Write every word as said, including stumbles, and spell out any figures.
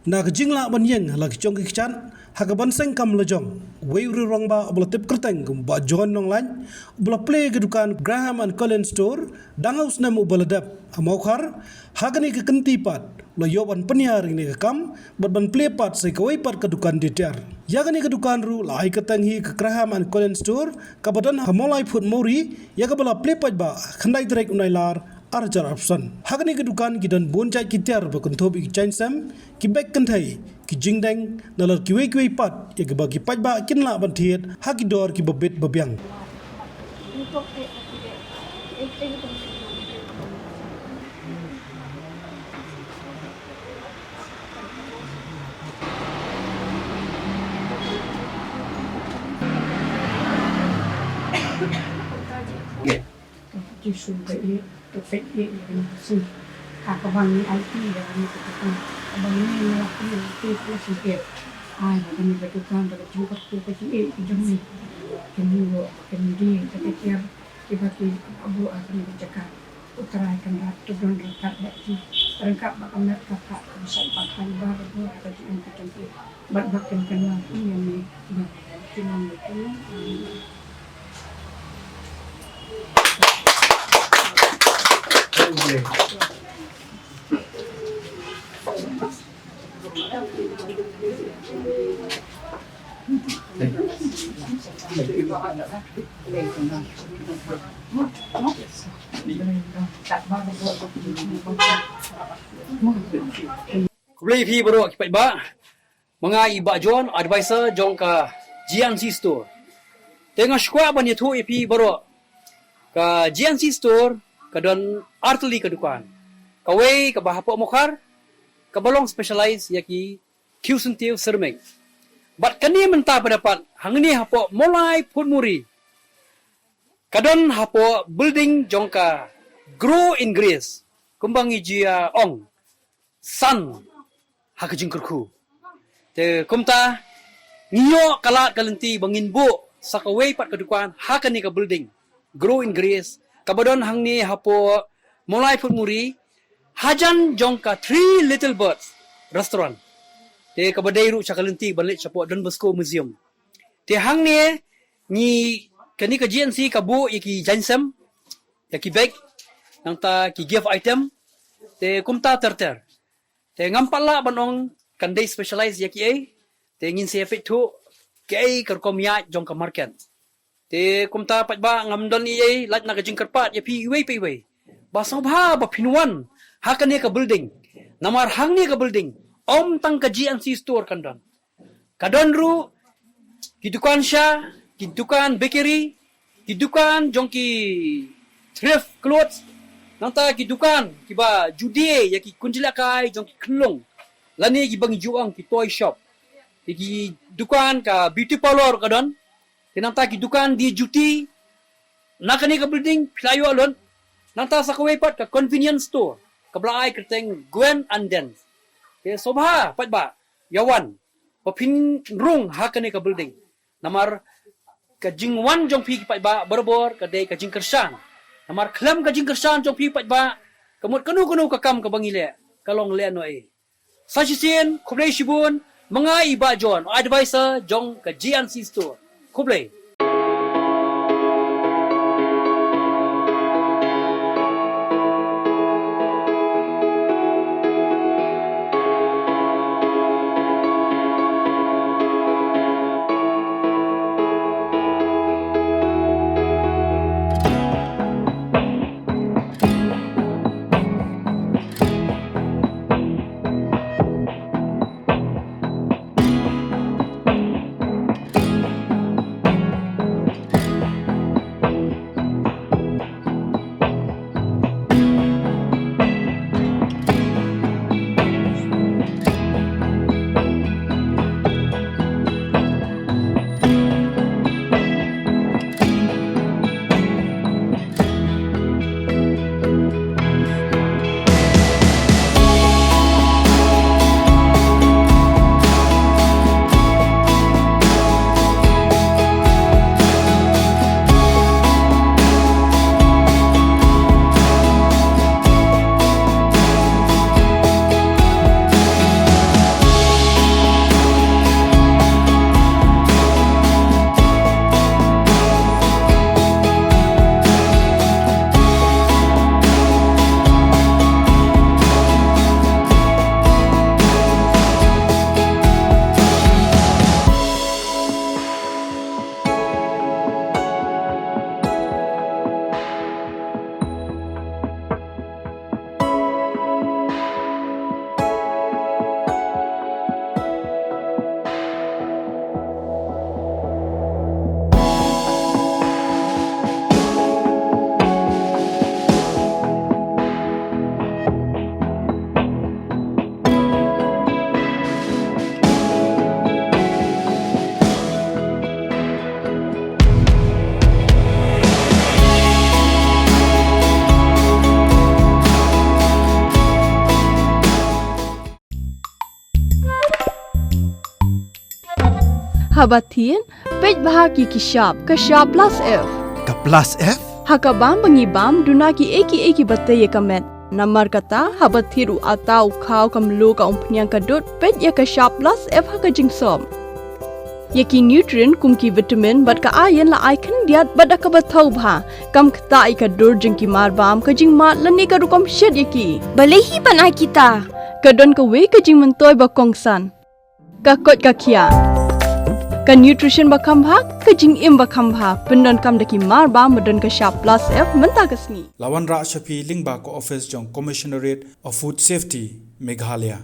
Na ka jinglah ban ïeng ha la ki jong ki kjat ha ka ban seng kam la jong, uwei u rangbah uba la tip kyrteng kum Bah John Nonglait, uba la plie ka dukan Graham and Cullen Store dang ha u snem uba la dep ha Mawkhar. Ha kane ka kynti pat la ïoh ban pynïar ïa kane ka kam bad ban plie pat sa kawei pat ka dukan die tiar. Ïa kane ka dukan ruh la ai kyrteng hi ka Graham and Cullen Store, kaba don ha Mawlai Phut Mawri, ïa kaba la plie paidbah ha khyndai tarik u Nailar ar hajar arphew san. Ha kane ka dukan ki don bun jait ki tiar ba kynthup ïa ki jaiñsem, ki bek kynthei, ki jingdeng, nalor kiwei kiwei pat ïa kiba ki paidbah kin lah ban thied ha ki dor kiba bit ba biang. Ka jisu ba ïeit, ka peit ïeit ïa kane ka sngi. Ha kaba ngi aiti ïa kane ka dukan, kaba ngi ïa kane ka dukan, ai ba kane ka dukan ba ka jingkyrkhu ka jingïeit ka jong ngi, kane ruh kane dei ka tiar kiba ki buh ha kane ka jaka. U Trai Kynrad to don ryngkat bad ki, ryngkat bad ka met ka phad ka bsait bad ka lypa ka bor ha ka jingim ka jong ki. Bad ba kin kynmaw ïa ngi ba ki long ba ki long. Amen. Khublei ïa phi baroh ki paidbah. Ma nga i Bah John, advisor jong ka G N C Store. Te nga sngewkwah ban ïathuh ïa phi baroh. Ka G N C Store ka don artylli ka dukan. Kawei kaba hapoh Mawkhar, kaba long specialize ïa ki khiew syntiew ceramic. Bad kane mynta pat hangne hapoh Mawlai Phut Mawri, ka don hapoh building jong ka Grow in Grace, kumba ngi ju ong, san ha ka jingkyrkhu. Te kumta ngi ïoh ka lad ka lynti ba ngin buh sa kawei pat ka dukan ha kane ka building Grow in Grace, kaba don hangne hapoh Mawlai Phut Mawri, hajan jong ka Three Little Birds Restaurant. Te kaba dei ruh sha ka lynti ban leit shapoh Don Bosco Museum. Te hangne ngi, kane ka G N C ka buh ïa ki jaiñsem, ïa ki bag, nangta ki gift item, te kumta ter ter. Te ngam pat lah ban ong kan dei specialize ïa kiei, te ngin sa ïa peit thuh kiei ka rukom ïaid jong ka market. Te kumta paidbah, ngam don ei ei lait na ka jingkyrpad ïa phi iwei pa iwei ba sngewbha ba phin wan ha kane ka building. Namar hangne ka building ym tang ka G N C Store kan don. Ka don ruh ki dukan sha, ki dukan bakery, ki dukan jong ki thrift clothes, nangta ki dukan kiba ju die ïa ki kynjlehkai jong ki khyllung, lane kiba ngi ju ong ki toy shop. Ki dukan ka beauty parlour ka don. Te nangta ki dukan die juti. Na kane ka building phi la ïoh lut. Nangta sa kawei pat ka convenience store kaba la ai kyrteng Gwen and Dance. Te sngewbha paidbah, ïa wan ba phin rung ha kane ka building. Namar ka jingwan jong phi ki paidbah barabor ka dei ka jingkyrshan. Namar khlem ka jingkyrshan jong phi paidbah, ka mut kano kano ka kam kaba ngi leh ka long lehnohei. Sa shisien, khublei shibun. Ma nga i Bah John, advisor jong ka G N C Store. Khublei. Haba thied, peit bha ki ki shap, ka shap plus F. Ka plus F? Ha ka bam ba ngi bam, duna ki ei ki ei ki ba tei ïa ka met. Namar kata, haba thied u ata, u khaw, ka mluh, ka umphniang, ka dud, peit ïa ka shap plus F ha ka jingsop. Ïa ki nutrient kum ki vitamin bad ka iron la ai khyndiat bad da kaba thaw bha. Kam ktah ïa ka dur jong ki mar bam, ka jingmad lane ka rukom shet ïa ki. Balei hi ban ai kita? Ka don kawei ka jingmyntoi ba kongsan. Ka koit ka khiah. Ka nutrition ba kham bha, ka jingim ba kham bha. Pyndonkam da ki mar bam ba don ka shap plus F mynta ka sngi. La wanrah sha phi lyngba ka office jong Commissionerate of Food Safety, Meghalaya.